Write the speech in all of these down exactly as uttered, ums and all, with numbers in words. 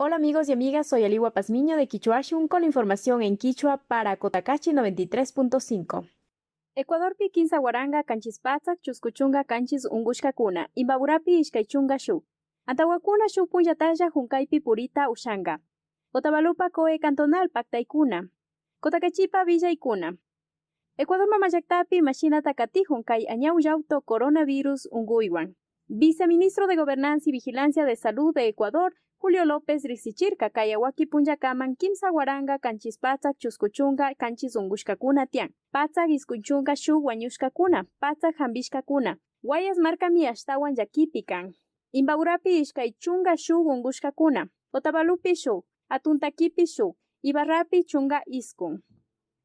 Hola amigos y amigas, soy Aliwa Pazmiño de Kichwashun con la información en kichwa para Cotacachi noventa y tres punto cinco. Ecuadorpi kimsa waranka kanchis patsak chusku chunka kanchis unkushkakuna, Imbaburapi ishkay chunka shuk. Antawakuna shuk punllatalla hunkaypi purita ushanka. Otavalopa COE cantonal paktaykuna. Cotacachipa willaykuna. Ecuador mamallaktapimi mashinata katijun kay añaw llawto coronavirus unkuywan. Viceministro de Gobernanza y Vigilancia de Salud de Ecuador, Julio López riksichirka kay awaki punllakaman kimsa waranka kanchis patsak chusku chunka kanchis unkushkakuna tiyan. Patsak iskun chunka shuk wañushkakuna, patsak hampishkakuna, Guayas markami ashtawan llakipi kan. Imbaburapi ishkay chunka shuk unkushkakuna, Otavalopi shuk, Atuntakipi shuk, Ibarrapi chunka iskun.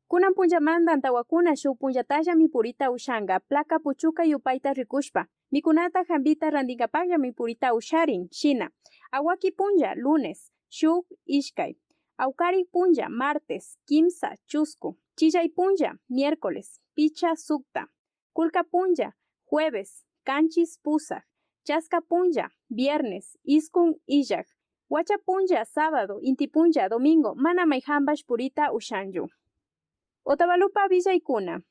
Kunan punllamanta antawakuna shuk punllatallami purita ushanka, placa puchuka yupayta rikushpa, mikunata hampita rantinkapakllami purita usharin, shina, awaki punlla, lunes, shuk, ishkay, awkarik punlla, martes, kimsa, chusku, chillay punlla, miércoles, pichka, sukta, kullka punlla, jueves, kanchis, pusak, chaska punlla, viernes, iskun, illak, wacha punlla, sábado, inti punlla, domingo, mana mayhanpash purita ushanchu. Otavalopa willaykuna.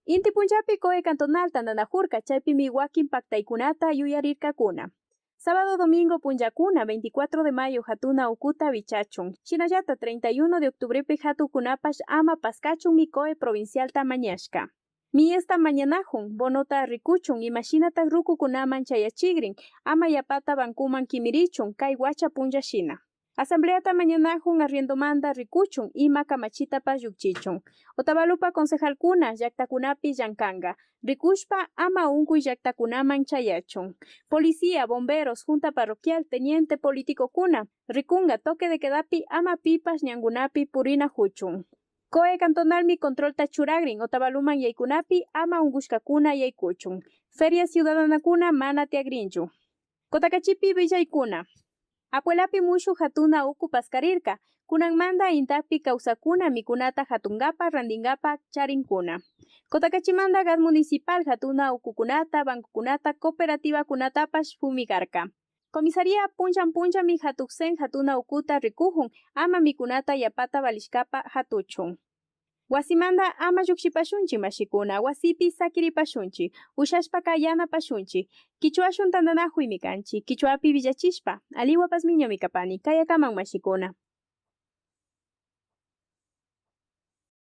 Inti punllapi COE cantonal tantanajurka, chaypimi wakin paktaykunata yuyarirkakuna. Sábado, domingo punllakuna, veinticuatro de mayo hatuna ukuta wichachun, shinallata treinta y uno de octubrepi hatukunapash ama paskachunmi COE provincialta mañashka. Miesta mañanajun, bonota rikuchun, imashinata rukukunaman chayachigrin, ama yapata bancoman kimirichun, kay wacha punlla shina. Asambleata mañanajun, arriendomanta rikuchun, ima kamachitapash llukchichun. Otavalopa concejalkuna llaktakunapi llankanka, rikushpa ama unkuy llaktakunaman chayachun. Policía, bomberos, junta parroquial, teniente politicokuna rikunka toque de quedapi ama pipash ñankunapi purinajuchun. COE cantonalmi controlta churagrin, Otavaloman yaykunapi ama unkushkakuna yaykuchun. Feria ciudadanakuna mana tiagrinchu. Cotacachipi willaykuna. Apuelapi mushuk hatuna uku paskarirka, kunanmanta intakpi kawsakkuna mikunata hatunkapa rantinkapa charinkuna. Cotacachimanta gas municipal hatuna ukukunata, bancokunata, cooperativakunatapash fumigarka. Comisaría punllan punllami hatuksen hatuna ukuta rikujun, ama mikunata yapata valishkapa hatuchun. Wasimanta ama llukshipashunchi mashikuna, wasipi sakiripashunchi, ushashpaka yanapashunchi. Kichwashun tantanajuymi kanchi, kichwapi willachishpa, Aliwa Pazmiñomi kapani, kayakaman mashikuna.